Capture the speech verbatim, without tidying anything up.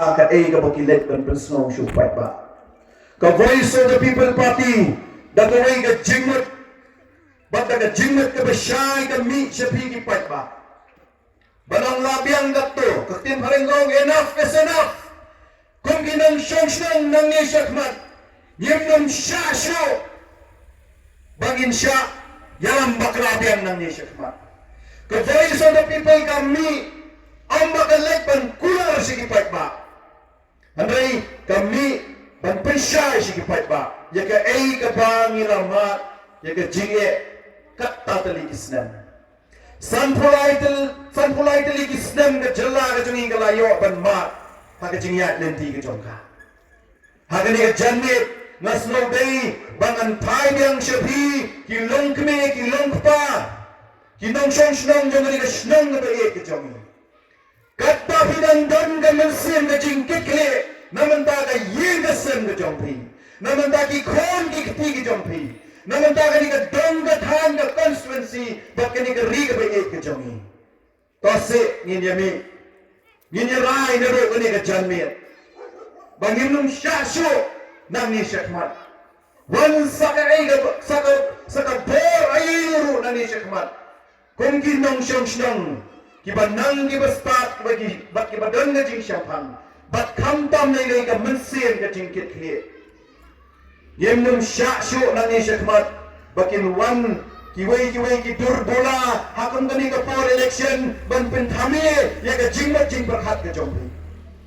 ka ei kaba ki leit ban pynsngew sha u paidbah. Ka Voice of the People Party da kawei ka jingmut bad da ka jingmut kaba shai ka mih sha phi ki paidbah. Ba nang la biang katto, ka ktien phareng ka ong enough is enough. Kum ki nongshong shnong nangne shakhmat, ngim nym shah shuh ba ngin shah ïalam bakla biang nangne shakhmat. Ka Voice of the People ka mih, ym ba ka leit ban kular sha ki paidbah. Hynrei ka mih ban pynshai sha ki paidbah ïa ka ei kaba ngi la mad ïa ka jingeh katta tylli ki snem. Sanphew lai tyl, sanphew lai tylli ki snem ka jylla ka jong ngi ka la ïoh ban mad ha ka jingïaid lynti ka jong ka. Ha kane ka janmiet nga sngewdei ba ngan phai biang sha phi ki longkmie ki longkpa, ki nongshong shnong jong kane ka shnong kaba ïeit ka jong ngi. Katba phi dang don ka mynsiem ka jingkitkhlieh na mynta ka ïing ka sem ka jong phi, na mynta ki khun ki kti ki jong phi, na mynta kane ka dong ka thaiñ ka constituency bad kane ka ri kaba ïeit ka jong ngi. To sih ngin ïa mih, ngin ïa rai naduh kane ka janmiet ba ngin nym shah shuh nangne shakhmat. Wan sa ka ei ka, sa ka, sa ka bor aïu ruh nangne shakhmat. Kum ki nongshong shnong kiba nang kiba stad kiba ki, bad kiba don ka jingshemphang bad khamtam lei lei ka mynsiem ka jingkitkhlieh. Ngim nym shah shuh nangne shakhmat ba kin wan kiwei kiwei ki dur bula ha kum kane ka por election ban pynthame ïa ka jingmut jingpyrkhat ka jong phi.